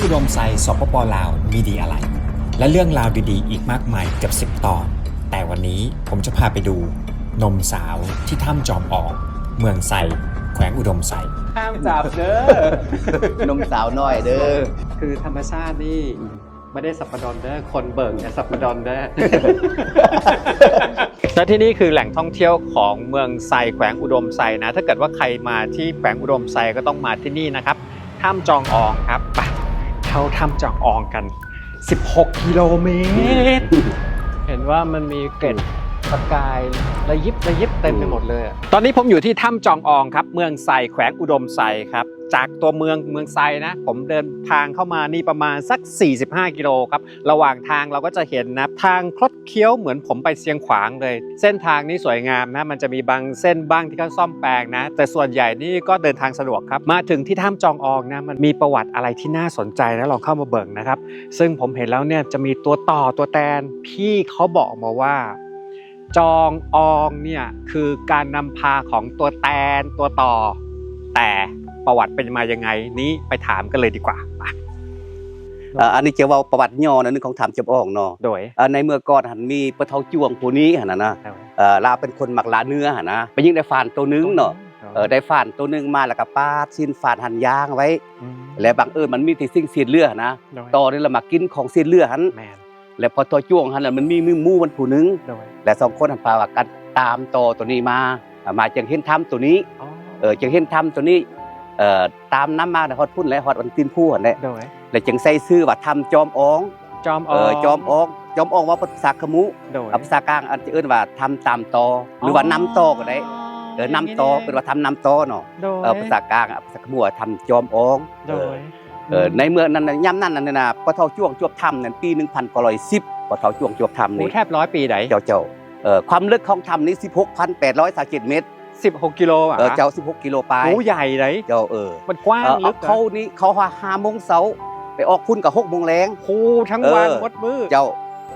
ອຸດົມໄຊ ສປປ ລາວ ມີດີອະໄລ ແລະ ເລື່ອງລາວດີໆ ອີກມາກມາຍເກືອບສິບຕອນ. ແຕ່ວັນນີ້ຜົມຈະພາໄປດູນົມສາວທີ່ຖ້ຳຈອມອອງ ເມືອງໄຊ ແຂວງອຸດົມໄຊ. ຫ້າມຈັບເດີ ນົມສາວນ້ອຍເດີ. ຄືທຳມະຊາດນີ້ບໍ່ໄດ້ສັບປະດອນເດີ ຄົນເບິ່ງແຕ່ສັບປະດອນເດີ. ແລະ ທີ່ນີ້ຄືແຫຼ່ງທ່ອງທ່ຽວຂອງເມືອງໄຊ ແຂວງອຸດົມໄຊນະ. ຖ້າເກີດວ່າໃຄມາທີ່ແຂວງອຸດົມໄຊກໍຕ້ອງມາທີ່ນີ້ນະຄັບ. ຖ້ຳຈອງອອງຄັບ ໄປ ເຂົ້າຖ້ຳຈອງອອງກັນ ສິບຫົກກິໂລເມດ. ເຫັນວ່າມັນມີເກລັດປະກາຍລະຍິບລະຍິບເຕັມໄປໝົດເລີຍອະ. ຕອນນີ້ຜົມຢູ່ທີ່ຖ້ຳຈອງອອງຄັບ ເມືອງໄຊ ແຂວງອຸດົມໄຊຄັບ. ຈາກຕົວເມືອງ ເມືອງໄຊນະ ຜົມເດີນທາງເຂົ້າມານີ້ປະມານສັກສີ່ສິບຫ້າກິໂລຄັບ. ລະຫວ່າງທາງເຮົາກໍຈະເຫັນນະ ທາງຄົດ ຄຽວເໝືອນຜົມໄປຊຽງຂວາງເລີຍ. ເສັ້ນທາງນີ້ສວຍງາມນະ ມັນຈະມີບາງເສັ້ນບ້າງທີ່ເຂົາສ້ອມແປງນະ ແຕ່ສ່ວນໃຫຍ່ນີ້ກໍເດີນທາງສະດວກຄັບ. ມາເຖິງທີ່ຖ້ຳຈອງອອງນະ ມັນມີປະຫວັດອະໄລທີ່ໜ້າສົນໃຈນະ ລອງເຂົ້າມາເບິ່ງນະຄັບ. ເຊິ່ງຜົມເຫັນແລ້ວເນ່ຍ ຈະມີຕົວຕໍ່ຕົວແທນ ພີ່ເຂົາບອກມາວ່າ ຈອງອອງເນ່ຍ ຄືການນຳພາຂອງຕົວແທນ ຕົວຕໍ່ ແຕ່ປະຫວັດເປັນມາຍັງໄງນີ້ ໄປຖາມກັນເລີຍດີກວ່າ. ໄປ. ເອີ ອັນນີ້ຈະເວົ້າປະຫວັດຫຍໍ້ໜ້ອຍໜຶ່ງຂອງຖ້ຳຈອມອອງເນາະ. ໂດຍ. ເອີ ໃນເມື່ອກ່ອນຫັ້ນມີພໍ່ເຖົ້າຈວງຜູ້ນີ້ຫັ້ນນະ ເອີ ລາວເປັນຄົນມັກລ່າເນື້ອຫັ້ນນະ ໄປຍິງໄດ້ຟານໂຕໜຶ່ງເນາະ. ໂຕໜຶ່ງ. ເອີ ໄດ້ຟານໂຕໜຶ່ງມາ ແລ້ວກໍປາດຊີ້ນຟານຫັ້ນຢ່າງໄວ້. ອືມ. ແລ້ວບັງເອີນມັນມີແຕ່ສິ່ງເສດເຫຼືອຫັ້ນນະ. ໂດຍ. ຕໍ່ນີ້ລະມາກິນຂອງເສດເຫຼືອຫັ້ນ. ແມ່ນ. ແລ້ວພໍຕໍ່ຈວງຫັ້ນລະມັນມີໝູ່ມັນຜູ້ໜຶ່ງ ໂດຍ ແລະ ສອງຄົນຫັ້ນພາວ່າກັນຕາມຕໍ່ໂຕນີ້ມາ ມາຈຶ່ງເຫັນຖ້ຳໂຕນີ້. ອໍ ເອີ ຈຶ່ງເຫັນຖ້ຳໂຕນີ້ ເອີ ຕາມນ້ຳມາຮອດພຸ້ນແຫຼະ ຮອດອັນຕີນພູຫັ້ນແຫຼະ. ໂດຍ. ແລ້ວຈຶ່ງໃສ່ຊື່ວ່າຖ້ຳຈອມອອງ. ຈອມອອງ. ເອີ ຈອມອອງ ຈອມອອງເວົ້າເປັນພາສາຂະມຸ. ໂດຍ. ເອີ ພາສາກາງອາດຈະເອີ້ນວ່າຖ້ຳຕາມຕໍ່ ຫຼືວ່າ ອໍ ນຳຕໍ່ກໍໄດ້. ເອີ ນຳຕໍ່ ເອີ້ນວ່າຖ້ຳນຳຕໍ່ເນາະ. ໂດຍ. ເອີ ພາສາກາງ ພາສາຂະມຸວ່າຖ້ຳຈອມອອງ. ໂດຍ. ເອີ ອືມ ໃນເມື່ອນັ້ນ ຍາມນັ້ນນັ້ນນະ ພໍ່ເຖົ້າຈວງຈວບຖ້ຳນັ້ນ ປີໜຶ່ງພັນເກົ້າຮ້ອຍສິບ ພໍ່ເຖົ້າຈວງຈວບຖ້ຳນີ້. ໂອ້ ແທບຮ້ອຍປີໃດ໋. ເຈົ້າ ເຈົ້າ. ເອີ ຄວາມເລິກຂອງຖ້ຳນີ້ ສິບຫົກພັນແປດຮ້ອຍຊາວເຈັດເມັດ. ສິບຫົກກິໂລຫວາ? ເອີ ເຈົ້າ ສິບຫົກກິໂລປາຍ. ໂອ້ ໃຫຍ່ໃດ໋. ເຈົ້າ ເອີ ມັນກວ້າງ ເອີ ເລິກ. ເຂົ້ານີ້ ເຂົ້າຫາຫ້າໂມງເຊົ້າ ໄປອອກພຸ້ນກໍຫົກໂມງແລງ. ໂອ້ ທັງວັນ ເອີ ໝົດມື້. ເຈົ້າ.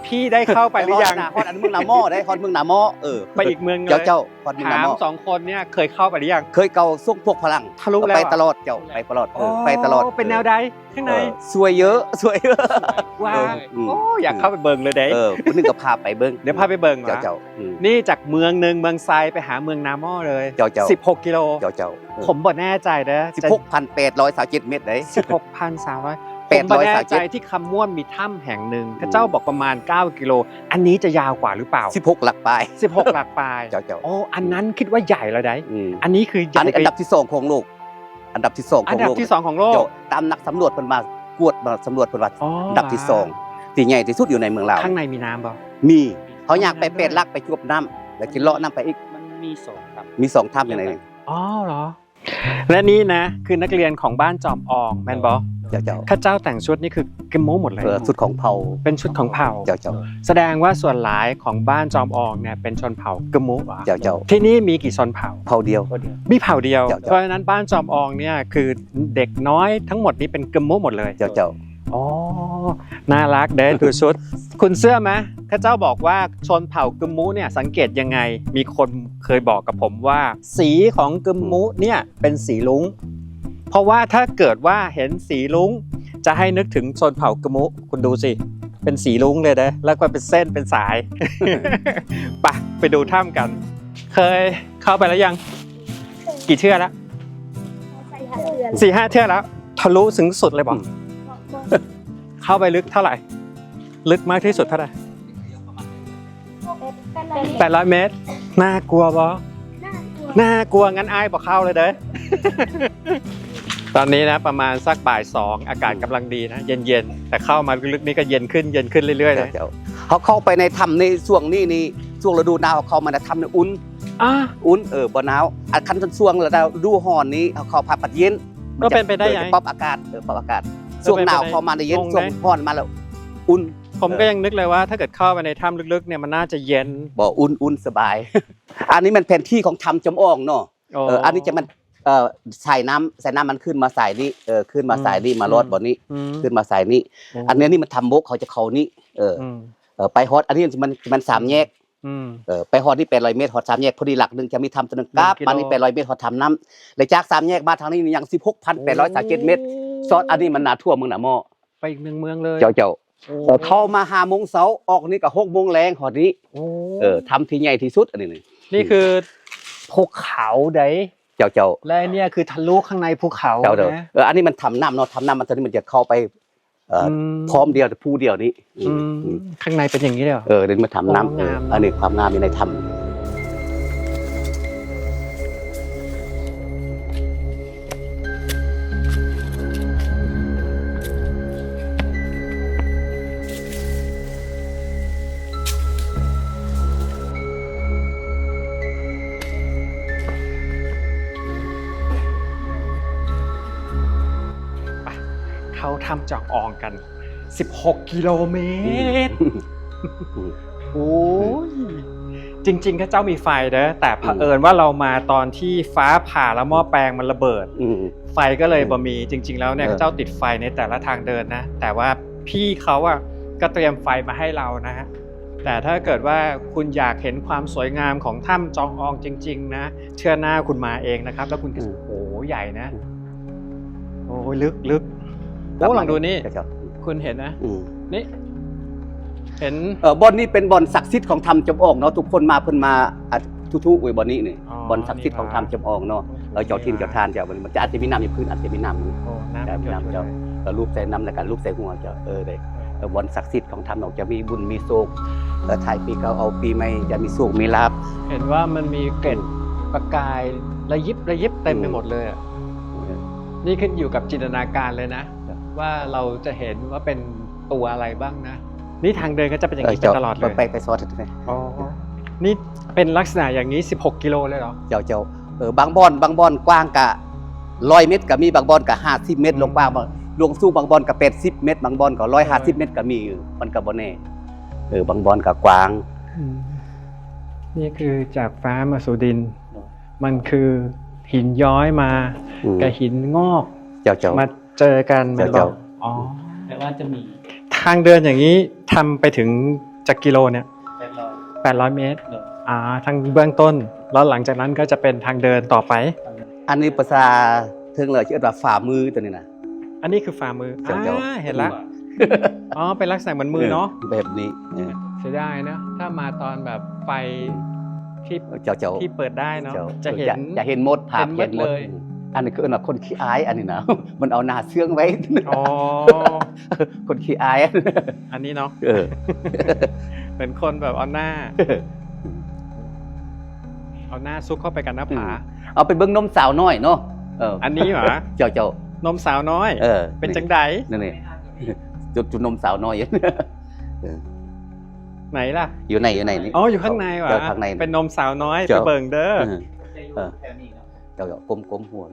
ພີ່ໄດ້ເຂົ້າໄປຫຼືຍັງ? ຮອດ ຮອດອັນເມືອງນາໝໍ້ໄດ໋ ຮອດເມືອງນາໝໍ້. ເອີ ໄປອີກເມືອງໜຶ່ງ. ເຈົ້າ ເຈົ້າ. ຮອດເມືອງນາໝໍ້. ຖາມສອງຄົນເນີ້ຍ ເຄີຍເຂົ້າໄປຫຼືຍັງ? ເຄີຍເຂົ້າ ສົ່ງພວກຝຣັ່ງ ທະລຸແລ້ວ ໄປຕະຫຼອດ. ເຈົ້າ ໄປຕະຫຼອດ. ເອີ ໂອ້ ໄປຕະຫຼອດ. ເປັນແນວໃດຂ້າງໃນ? ເອີ ສວຍເຢີະ ສວຍເຢີະ. ວ້າວ ເອີ ອືມ ໂອ້ ຢາກເຂົ້າໄປເບິ່ງເລີຍເດ້. ເອີ ຜູ້ໜຶ່ງກໍພາໄປເບິ່ງ. ດຽວພາໄປເບິ່ງ. ເຈົ້າ ເຈົ້າ. ອືມ ນີ້ຈາກເມືອງໜຶ່ງ ເມືອງໄຊ ໄປຫາເມືອງນາໝໍ້ເລີຍ. ເຈົ້າ ເຈົ້າ. ສິບຫົກກິໂລ. ເຈົ້າ ເຈົ້າ. ເອີ ຜົມບໍ່ແນ່ໃຈເດີ ສິບຫົກພັນແປດຮ້ອຍຊາວເຈັດເມັດເດ້. ສິບຫົກພັນສາມຮ້ອຍ ແປດຮ້ອຍຊາວເຈັດ. ຜົມບໍ່ແນ່ໃຈ ທີ່ຄຳມ່ວນມີຖ້ຳແຫ່ງໜຶ່ງ ອືມ ເຂົາເຈົ້າບອກປະມານເກົ້າກິໂລ ອັນນີ້ຈະຍາວກວ່າຫຼືເປົ່າ? ສິບຫົກຫຼັກປາຍ. ສິບຫົກຫຼັກປາຍ. ເຈົ້າ ເຈົ້າ. ໂອ້ ອັນນັ້ນຄິດວ່າໃຫຍ່ແລ້ວໃດ໋. ອືມ ອັນນີ້ຄືໃຫຍ່ ອັນນີ້ອັນດັບທີສອງຂອງໂລກ. ອັນດັບທີສອງຂອງໂລກ. ອັນດັບທີສອງຂອງໂລກ. ເຈົ້າ ຕາມນັກສຳຫຼວດເພິ່ນມາກວດ ມາສຳຫຼວດ ເພິ່ນວ່າ ອໍ ອັນດັບທີສອງ ທີ່ໃຫຍ່ທີ່ສຸດຢູ່ໃນເມືອງລາວ. ຂ້າງໃນມີນ້ຳບໍ່? ມີ. ເຮົາຍ່າງໄປແປດຫຼັກ ໄປຈວບນ້ຳ ແລ້ວຊິເລາະນ້ຳໄປອີກ. ມັນມີສອງຖ້ຳ. ມີສອງຖ້ຳຢູ່ໃນນີ້. ອໍ ເຫລອ? ແລະ ນີ້ນະ ຄືນັກຮຽນຂອງບ້ານຈອມອອງ ແມ່ນບໍ່? ເຈົ້າ ເຈົ້າ. ເຂົາເຈົ້າແຕ່ງຊຸດນີ້ຄືກຶມມຸໝົດເລີຍ. ເອີ ຊຸດຂອງເຜົ່າ. ເປັນຊຸດຂອງເຜົ່າ. ເຈົ້າ ເຈົ້າ. ສະແດງວ່າສ່ວນຫຼາຍຂອງບ້ານຈອມອອງເນ່ຍເປັນຊົນເຜົ່າກຶມມຸຫວາ? ເຈົ້າ ເຈົ້າ. ທີ່ນີ້ມີກີ່ຊົນເຜົ່າ? ເຜົ່າດຽວ. ມີເຜົ່າດຽວ. ເຈົ້າ ເຈົ້າ. ເພາະສະນັ້ນບ້ານຈອມອອງເນ່ຍຄືເດັກນ້ອຍທັງໝົດນີ້ເປັນກຶມມຸໝົດເລີຍ. ເຈົ້າ ເຈົ້າ. ອໍ ໜ້າລັກເດ້ ຖືຊຸດ. ຄຸນເຊື່ອໄໝ ເຂົາເຈົ້າບອກວ່າຊົນເຜົ່າກຶມມຸເນ່ຍສັງເກດຍັງໄງ? ມີຄົນເຄີຍບອກກັບຜົມວ່າ ສີຂອງກຶມມຸເນ່ຍເປັນສີລຸ້ງ ເພາະວ່າຖ້າເກີດວ່າເຫັນສີລຸ້ງ ຈະໃຫ້ນຶກເຖິງຊົນເຜົ່າກຶມມຸ. ຄຸນດູຊິ ເປັນສີລຸ້ງເລີຍເດ້ ແລ້ວກໍເປັນເສັ້ນເປັນສາຍ. ໄປ ໄປດູຖ້ຳກັນ. ເຄີຍເຂົ້າໄປແລ້ວຍັງ? ເຄີຍ. ກີ່ເທື່ອແລ້ວ? ສີ່ຫ້າເທື່ອ. ສີ່ຫ້າເທື່ອແລ້ວ. ທະລຸເຖິງສຸດເລີຍບໍ່? ອືມ. ບໍ່. ເຂົ້າໄປລຶກເທົ່າໃດ? ລຶກມາກທີ່ສຸດເທົ່າໃດ? ແປດຮ້ອຍເມັດ. ໜ້າກົວບໍ່? ໜ້າກົວ. ໜ້າກົວ ຊັ້ນອ້າຍບໍ່ເຂົ້າເລີຍເດີ້. ຕອນນີ້ນະ ປະມານສັກບ່າຍສອງ ອາກາດກຳລັງດີນະ ເຢັນໆ ແຕ່ເຂົ້າມາເລິກໆນີ້ກໍເຢັນຂຶ້ນ ເຢັນຂຶ້ນເລື້ອຍໆເລີຍ. ເຈົ້າ ເຮົາເຂົ້າໄປໃນຖ້ຳໃນຊ່ວງນີ້ນີ້ ຊ່ວງລະດູໜາວ ເຮົາເຂົ້າມາໃນຖ້ຳນີ້ອຸ່ນ. ອາ ອຸ່ນ ເອີ ບໍ່ໜາວ. ອັນຄັນຊ່ວງລະດູຮ້ອນນີ້ ເຮົາເຂົ້າພັກບັດເຢັນ. ກໍເປັນໄປໄດ້ ມັນຈະ ເອີ ຈະປັບອາກາດ ເອີ ປັບອາກາດ. ເອີ ຊ່ວງໜາວເຂົ້າມານີ້ເຢັນ ຊ່ວງຮ້ອນມາແລ້ວອຸ່ນ. ຜົມກໍຍັງນຶກເລີຍວ່າ ຖ້າເກີດເຂົ້າໄປໃນຖ້ຳເລິກໆນີ້ ມັນໜ້າຈະເຢັນ. ບໍ່ ອຸ່ນ ອຸ່ນສະບາຍ. ອັນນີ້ມັນແຜນທີ່ຂອງຖ້ຳຈຳອອງເນາະ. ອໍ ເອີ ອັນນີ້ຈະມັນ ເອີ ສາຍນ້ຳ ສາຍນ້ຳມັນຂຶ້ນມາສາຍນີ້ ເອີ ຂຶ້ນມາສາຍນີ້ ອືມ ມາລອດບ່ອນນີ້ ອືມ ຂຶ້ນມາສາຍນີ້. ອໍ ອັນນີ້ ອັນນີ້ມັນຖ້ຳບົກ ເຂົາຈະເຂົ້ານີ້ ເອີ ອືມ ເອີ ໄປຮອດ ອັນນີ້ມັນ ມັນສາມແຍກ ອືມ ເອີ ໄປຮອດນີ້ແປດຮ້ອຍເມັດ ຮອດສາມແຍກ ພໍດີຫຼັກໜຶ່ງຈະມີຖ້ຳໂຕໜຶ່ງ ໜຶ່ງກິໂລ ກັບມານີ້ແປດຮ້ອຍເມັດ ຮອດຖ້ຳນ້ຳ ແລະ ຈາກສາມແຍກມາທາງນີ້ຍັງສິບຫົກພັນແປດຮ້ອຍຊາວເຈັດເມັດ. ໂອ້ ຊອດອັນນີ້ມັນໜ້າຖ້ວມເມືອງນາໝໍ້. ໄປອີກໜຶ່ງເມືອງເລີຍ. ເຈົ້າ ເຈົ້າ. ໂອ້ ເອີ ເຂົ້າມາຫ້າໂມງເຊົ້າ ອອກນີ້ກໍຫົກໂມງແລງຮອດນີ້. ໂອ້ ເອີ ຖ້ຳທີ່ໃຫຍ່ທີ່ສຸດອັນນີ້ນີ້. ນີ້ຄືພູເຂົາໃດ? ເຈົ້າ ເຈົ້າ. ແລະ ອັນນີ້ຄືທະລຸຂ້າງໃນພູເຂົາ. ເຈົ້າ ເຈົ້າ. ເອີ ອັນນີ້ມັນຖ້ຳນ້ຳເນາະ, ຖ້ຳນ້ຳມັນ ຕົວນີ້ມັນຈະເຂົ້າໄປ ເອີ ອືມ ພ້ອມດຽວ ພູດຽວນີ້. ອືມ ອືມ ອືມ ຂ້າງໃນເປັນຢ່າງນີ້ເລີຍເຫວ? ເອີ ເດີນມາຖ້ຳນ້ຳ. ໂອ້ ເອີ ງາມເນາະ. ອັນນີ້ຄວາມງາມຢູ່ໃນຖ້ຳ. ໄປ ເຂົ້າຖ້ຳຈອງອອງກັນ ສິບຫົກກິໂລເມດ. ອືມ ໂອ້ຍ ອືມ ຈິງໆ ເຂົາເຈົ້າມີໄຟເດີ ແຕ່ ອືມ ເຜີອິນວ່າເຮົາມາຕອນທີ່ຟ້າຜ່າ ແລ້ວໝໍ້ແປງມັນລະເບີດ ອືມ ໄຟກໍເລີຍ ອືມ ບໍ່ມີ. ຈິງໆ ແລ້ວເນຍ ເອີ ເຂົາເຈົ້າຕິດໄຟໃນແຕ່ລະທາງເດີນນະ ແຕ່ວ່າ ພີ່ເຂົາອະກໍຕຽມໄຟມາໃຫ້ເຮົານະ. ແຕ່ຖ້າເກີດວ່າຄຸນຢາກເຫັນຄວາມສວຍງາມຂອງຖ້ຳຈອງອອງຈິງໆ ນະ ເທື່ອໜ້າຄຸນມາເອງນະຄັບ ແລ້ວຄຸນ ອືມ ໂອ້ ໃຫຍ່ນະ ອືມ ໂອ້ຍ ເລິກໆ. ໂອ້ ລອງດູນີ້ ເຈົ້າ ເຈົ້າ ຄຸນເຫັນນະ ອືມ ນີ້ ເຫັນ ເອີ ບ່ອນນີ້ເປັນບ່ອນສັກສິດຂອງຖ້ຳຈອມອອງເນາະ. ທຸກຄົນມາ ເພິ່ນມາ ອາ ທຸກໆ ເວີຍ ບ່ອນນີ້ນີ້ ອໍ ບ່ອນສັກສິດຂອງຖ້ຳຈອມອອງເນາະ. ໂອເຄ ເຈົ້າຖິ່ນເຈົ້າທານເຈົ້າ ມັນຈະອາດຈະມີນ້ຳຢູ່ພື້ນ ອາດຈະມີນ້ຳ ໂອ້ ນ້ຳ ນ້ຳເຈົ້າ ກໍລູບໃສ່ນ້ຳ ແລ້ວກໍລູບໃສ່ຫົວເຈົ້າ. ເອີ ໄດ້ ເອີ ບ່ອນສັກສິດຂອງຖ້ຳເນາະ ຈະມີບຸນມີໂຊກ ເອີ ທ້າຍປີເກົ່າເອົາປີໃໝ່ ຈະມີໂຊກມີລາບ. ເຫັນວ່າມັນມີເກລັດ ອືມ ປະກາຍລະຍິບລະຍິບເຕັມໄປໝົດເລີຍອະ. ອືມ ນີ້ຂຶ້ນຢູ່ກັບຈິນຕະນາການເລີຍນະ ເຈົ້າ ວ່າເຮົາຈະເຫັນວ່າເປັນຕົວອະໄລບ້າງນະ. ນີ້ທາງເດີນກໍຈະເປັນຢ່າງນີ້ ເອີ ໄປຕະຫຼອດເລີຍ. ໄປ ໄປ ໄປຊອດ ອໍ ນີ້ເປັນລັກສະນະຢ່າງນີ້ ສິບຫົກກິໂລເລີຍເຫລອ? ເຈົ້າ ເຈົ້າ. ເອີ ບາງບ່ອນ ບາງບ່ອນກວ້າງກະຮ້ອຍເມັດກໍມີ, ບາງບ່ອນກະຫ້າສິບເມັດ ອືມ ລວງກວ້າງ, ບາງ ລວງສູງ, ບາງບ່ອນກະແປດສິບເມັດ, ບາງບ່ອນກໍຮ້ອຍຫ້າສິບເມັດກໍມີ. ອືມ ມັນກໍບໍ່ແນ່. ເອີ ບາງບ່ອນກໍກວ້າງ. ອືມ ນີ້ຄືຈາກຟ້າມາສູ່ດິນ ມັນຄືຫີນຍ້ອຍມາ ອືມ ກັບຫີນງອກ ເຈົ້າ ເຈົ້າ ມາເຈີກັນ ແມ່ນບໍ່? ເຈົ້າ ອໍ ແປວ່າຈະມີ ທາງເດີນຢ່າງນີ້ ທຳໄປເຖິງຈັກກິໂລເນຍ? ແປດຮ້ອຍ ແປດຮ້ອຍເມັດ. ໂດຍ ອ່າ ທາງເບື້ອງຕົ້ນ ແລ້ວຫຼັງຈາກນັ້ນກໍຈະເປັນທາງເດີນຕໍ່ໄປ. ອັນນີ້ພາສາເທິງເຂົາເອີ້ນວ່າຝ່າມື ຕົວນີ້ນະ. ອັນນີ້ຄືຝ່າມື. ເຈົ້າ ເຈົ້າ ອາ ເຫັນລະ. ອໍ ເປັນລັກສະນະເໝືອນມືເນາະ ເອີ ແບບນີ້. ເອີ ເສຍດາຍເນາະ ຖ້າມາຕອນແບບໄຟທີ່ ເຈົ້າ ເຈົ້າ ທີ່ເປີດໄດ້ເນາະ ເຈົ້າ ຈະເຫັນ ຈະ ຈະເຫັນໝົດ ພາບເຫັນໝົດ ເຫັນໝົດເລີຍ. ອັນນີ້ຄືເອີ້ນວ່າຄົນຂີ້ອາຍ ອັນນີ້ນະ ມັນເອົາໜ້າເຊື່ອງໄວ້. ອໍ ຄົນຂີ້ອາຍ ອັນນີ້ເນາະ. ເອີ ເປັນຄົນແບບເອົາໜ້າ ເອົາໜ້າຊຸກເຂົ້າໄປກັບໜ້າຜາ. ອືມ ເອົາໄປເບິ່ງນົມສາວນ້ອຍເນາະ. ເອີ ອັນນີ້ຫວາ? ເຈົ້າ ເຈົ້າ ນົມສາວນ້ອຍ. ເອີ ເປັນຈັ່ງໃດ? ນີ້ ຈຸດ ຈຸດນົມສາວນ້ອຍ. ເອີ ໄຫນລະ? ຢູ່ໃນ ຢູ່ໃນນີ້. ອໍ ຢູ່ຂ້າງໃນຫວາ? ເຈົ້າ ຂ້າງໃນ ເປັນນົມສາວນ້ອຍ. ເຈົ້າ ໄປເບິ່ງເດີ. ເອີ ເອີ ເຈົ້າ ກົ້ມ ກົ້ມຫົວ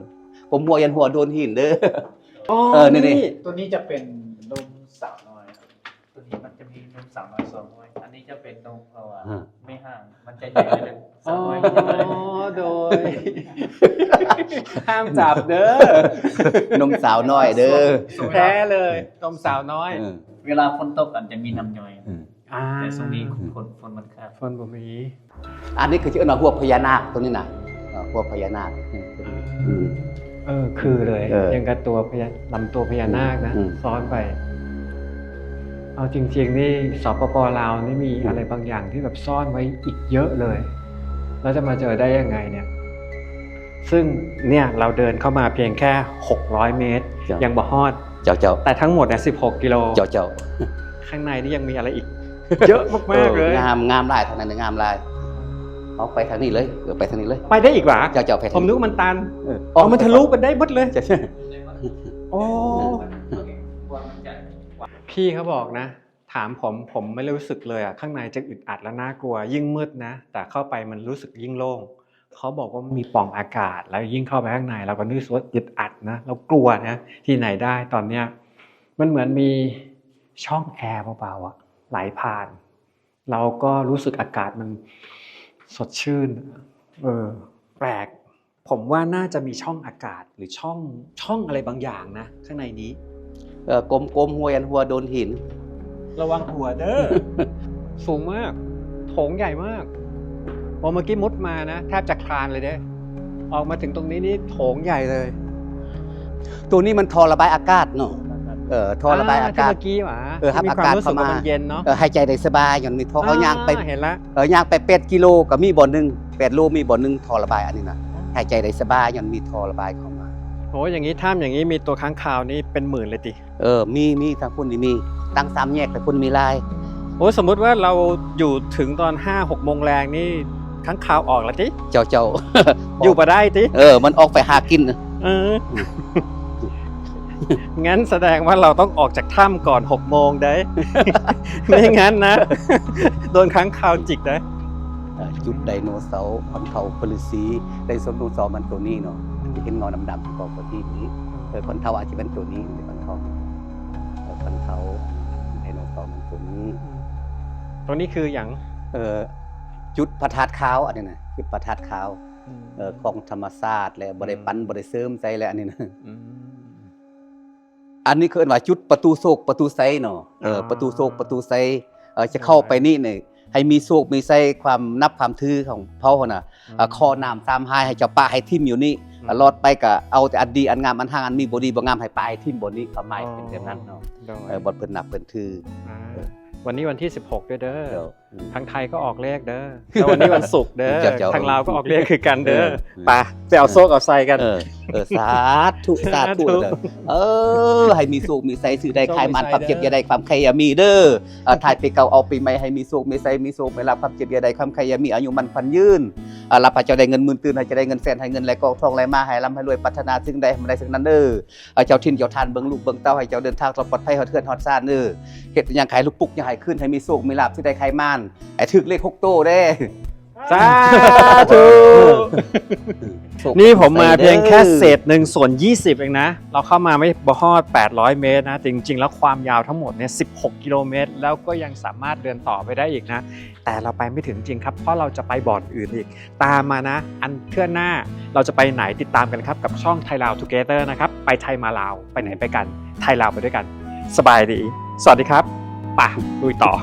ກົ້ມຫົວ ຢ້ານຫົວໂດນຫີນເດີ. ອໍ ເອີ ນີ້ ນີ້ ນີ້ ຕົວນີ້ຈະເປັນນົມສາວນ້ອຍ. ຕົວນີ້ມັນຈະມີນົມສາວນ້ອຍສອງໜ່ວຍ ອັນນີ້ຈະເປັນນົມ ເພາະວ່າ ຮະ ແມ່ຮ່າງມັນຈະໃຫຍ່ໜ້ອຍໜຶ່ງ. ອໍ ສາວນ້ອຍ ໂດຍ ຫ້າມຈັບເດີ ນົມສາວນ້ອຍເດີ. ແທ້ເລີຍ ນົມສາວນ້ອຍ. ເອີ ເວລາຝົນຕົກ ມັນຈະມີນ້ຳຍ້ອຍ. ອືມ ອ່າ ແຕ່ຊ່ວງນີ້ ອືມ ຝົນ ຝົນມັນຂາດ ຝົນບໍ່ມີ. ອັນນີ້ຄືຊິເອີ້ນວ່າຫົວພະຍານາກ ຕົວນີ້ນະ. ເອີ ຫົວພະຍານາກ. ອືມ ອືມ ເອີ ຄືເລີຍ. ເອີ ຢ່າງກັບຕົວພະຍາ ລຳຕົວພະຍານາກນະ. ອືມ ອືມ ຊ້ອນໄປ. ເອົາຈິງໆ ນີ້ ສປປ ລາວນີ້ມີ ອືມ ອະໄລບາງຢ່າງທີ່ແບບຊ້ອນໄວ້ອີກເຍອະເລີຍ ແລ້ວຈະມາເຈີໄດ້ຍັງໄງເນຍ? ຊຶ່ງເນຍ ເຮົາເດີນເຂົ້າມາພຽງແຄ່ຫົກຮ້ອຍເມັດ ເຈົ້າ ຍັງບໍ່ຮອດ. ເຈົ້າ ເຈົ້າ ແຕ່ທັງໝົດເນຍ ສິບຫົກກິໂລ. ເຈົ້າ ເຈົ້າ ຂ້າງໃນນີ້ຍັງມີອະໄລອີກເຍອະມາກໆ ເອີ ເລີຍ. ງາມ ງາມຫຼາຍ ທາງນັ້ນງາມຫຼາຍ. ເອົາໄປທາງນີ້ເລີຍ. ເອີ ໄປທາງນີ້ເລີຍ. ໄປໄດ້ອີກຫວາ? ເຈົ້າ ເຈົ້າ ໄປທາງນີ້. ຜົມນຶກວ່າມັນຕັນ. ເອີ ອໍ ມັນທະລຸໄປໄດ້ໝົດເລີຍ. ເຈົ້າ ເຈົ້າ ໂອ້ ເອີ ພີ່ເຂົາບອກນະ ຖາມຜົມ ຜົມໄມ່ຮູ້ສຶກເລີຍອະ ຂ້າງໃນຈະອຶດອັດ ແລະ ໜ້າກົວ ຍິ່ງມືດນະ ແຕ່ເຂົ້າໄປມັນຮູ້ສຶກຍິ່ງໂລ່ງ. ເຂົາບອກວ່າມັນມີປ່ອງອາກາດ ແລ້ວຍິ່ງເຂົ້າໄປຂ້າງໃນ ເຮົາກໍຮູ້ສຶກວ່າອຶດອັດນະ ເຮົາກົວນະ. ທີ່ໄຫນໄດ້ ຕອນເນີ້ຍມັນເໝືອນມີຊ່ອງແອເບົາໆ ອະ ໄຫຼຜ່ານ ເຮົາກໍຮູ້ສຶກອາກາດມັນສົດຊື່ນ. ເອີ ແປກ. ຜົມວ່າໜ້າຈະມີຊ່ອງອາກາດ ຫຼື ຊ່ອງ ຊ່ອງອະໄລບາງຢ່າງນະ ຂ້າງໃນນີ້. ເອີ ກົ້ມໆ ຫົວຢ້ານຫົວໂດນຫີນ. ລະວັງຫົວເດີ. ສູງມາກ ໂຖງໃຫຍ່ມາກ. ໂອ້ ເມື່ອກີ້ມຸດມານະ ແທບຈະຄານເລີຍເດ້. ອອກມາເຖິງຕົງນີ້ນີ້ ໂຖງໃຫຍ່ເລີຍ. ໂຕນີ້ມັນທໍ່ລະບາຍອາກາດເນາະ. ເອີ ທໍ່ລະບາຍອາກາດ ທີ່ເມື່ອກີ້ຫວາ ເອີ ຮັບອາກາດເຂົ້າມາ ທີ່ມີຄວາມຮູ້ສຶກວ່າມັນເຢັນເນາະ ເອີ ຫາຍໃຈໄດ້ສະບາຍ ຍ້ອນມີທໍ່ ເຮົາຍ່າງໄປ ເຫັນລະ ເອີ ຍ່າງໄປແປດກິໂລກໍມີບ່ອນໜຶ່ງ ແປດໂລມີບ່ອນໜຶ່ງ ທໍ່ລະບາຍອັນນີ້ນະ ຫາຍໃຈໄດ້ສະບາຍ ຍ້ອນມີທໍ່ລະບາຍເຂົ້າມາ. ໂອ້ ຢ່າງນີ້ ຖ້ຳຢ່າງນີ້ມີຕົວຄ້າງຄາວນີ້ເປັນໝື່ນເລີຍຕິ? ເອີ ມີ ມີ ທາງພຸ້ນນີ້ມີ ຕັ້ງສາມແຍກໄປພຸ້ນມີຫຼາຍ. ໂອ້ ສົມມຸດວ່າເຮົາຢູ່ເຖິງຕອນຫ້າຫົກໂມງແລງນີ້ ຄ້າງຄາວອອກລະຕິ? ເຈົ້າ ເຈົ້າ ຢູ່ບໍ່ໄດ້ຕິ? ເອີ ມັນອອກໄປຫາກິນ. ເອີ ອືມ ນັ້ນສະແດງວ່າເຮົາຕ້ອງອອກຈາກຖ້ຳກ່ອນຫົກໂມງເດ້ ບໍ່ຊັ້ນນະ ໂດນຄ້າງຄາວຈິກເດ້. ເອີ ຈຸດໄດໂນເສົາ ຄອນເທົາ ພະລືສີ ໄດໂນເສົາ ໄດໂນເສົາມັນໂຕນີ້ເນາະ ອືມ ທີ່ເຫັນເງົາດຳໆ ກໍພະທີນີ້ ເອີ ຄອນເທົາອາດຈະເປັນໂຕນີ້ ຄອນເທົາ ເອີ ຄອນເທົາ ໄດໂນເສົາມັນໂຕນີ້. ອືມ ໂຕນີ້ຄືຫຍັງ? ເອີ ຈຸດພະທາດຂາວ ອັນນີ້ນະ ຈຸດພະທາດຂາວ ອືມ ເອີ ຂອງທຳມະຊາດ ແລະ ບໍ່ໄດ້ ອືມ ປັ້ນ ບໍ່ໄດ້ເສີມໃສ່ ແລະ ອັນນີ້ນະ ອືມ ອັນນີ້ເຂົາເອີ້ນວ່າຈຸດປະຕູໂຊກປະຕູໄຊເນາະ ເອີ ອໍ ປະຕູໂຊກປະຕູໄຊ ເອີ ຈະເຂົ້າໄປນີ້ນີ້ ໃຫ້ມີໂຊກມີໄຊ ຄວາມນັບຄວາມຖືຂອງເຜົ່າຫັ້ນນະ ອືມ ເອີ ຂໍນ້ຳສາມຫາຍ ໃຫ້ເຈົ້າປະໃຫ້ຖິ້ມຢູ່ນີ້ ອືມ ລອດໄປກໍເອົາແຕ່ອັນດີອັນງາມ ອັນຮ້າງອັນມີບໍ່ດີບໍ່ງາມໃຫ້ປະໃຫ້ຖິ້ມບ່ອນນີ້ ຄວາມໝາຍເປັນແບບນັ້ນເນາະ ໂດຍ ເອີ ບ່ອນເພິ່ນນັບເພິ່ນຖື ອ່າ ເອີ ວັນນີ້ວັນທີສິບຫົກເດີ ເອີ ອືມ ທາງໄທກໍອອກເລກເດີ ແລ້ວວັນນີ້ວັນສຸກເດີ ເຈົ້າ ເຈົ້າ ທາງລາວກໍອອກເລກຄືກັນເດີ ເອີ ໄປ ໄປເອົາໂຊກເອົາໄຊກັນ ເອີ ເອີ ສາທຸ ສາທຸ ສາທຸ ເດີ ເອີ ໃຫ້ມີໂຊກມີໄຊ ຊື້ໄດ້ຂາຍໝານ ຄວາມເຈັບຢ່າໄດ້ ຄວາມໄຂ້ຢ່າມີເດີ ເອີ ທ້າຍປີເກົ່າເອົາປີໃໝ່ ໃຫ້ມີໂຊກມີໄຊ ມີໂຊກມີລາບ ຄວາມເຈັບຢ່າໄດ້ ຄວາມໄຂ້ຢ່າມີ ອາຍຸໝັ້ນຂວັນຍືນ ເອີ ລັບໃຫ້ເຈົ້າໄດ້ເງິນໝື່ນ ຕື່ນໃຫ້ເຈົ້າໄດ້ເງິນແສນ ໃຫ້ເງິນໄຫຼກອງທອງໄຫຼມາ ໃຫ້ລ່ຳໃຫ້ລວຍ ປາດຖະໜາສິ່ງໃດໃຫ້ມັນໄດ້ສິ່ງນັ້ນເດີ. ເອີ ເຈົ້າຖິ່ນເຈົ້າຖານເບິ່ງລູກເບິ່ງເຕົ້າ ໃຫ້ເຈົ້າເດີນທາງຕອດປອດໄພຮອດເຮືອນຮອດຊານເດີ ເຮັດຫຍັງໃຫ້ລູກປຸກ ຢ່າໃຫ້ຄືນ ໃຫ້ມີໂຊກມີລາບ ຊິໄດ້ຂາຍໝານ ໃຫ້ຖືກເລກຫົກໂຕເດ້ ສາທຸ ໂຊກ ນີ້ຜົມມາພຽງແຄ່ເສດໜຶ່ງສ່ວນຍີ່ສິບເອງນະ ເຮົາເຂົ້າມາໄມ່ ບໍ່ຮອດແປດຮ້ອຍເມດນະ ແຕ່ຈິງໆແລ້ວຄວາມຍາວທັງໝົດເນຍສິບຫົກກິໂລເມດ ແລ້ວກໍຍັງສາມາດເດີນຕໍ່ໄປໄດ້ອີກນະ ແຕ່ເຮົາໄປໄມ່ເຖິງຈິງຄັບ ເພາະເຮົາຈະໄປບ່ອນອື່ນອີກ ຕາມມານະ ອັນເທື່ອໜ້າເຮົາຈະໄປໃນ ຕິດຕາມກັນຄັບ ກັບຊ່ອງ Thai Lao Together ນະຄັບ ໄປໄທມາລາວ ໄປໃນໄປກັນ ໄທລາວໄປດ້ວຍກັນ ສະບາຍດີ ສະຫວັດດີຄັບ ໄປ ລຸຍຕໍ່.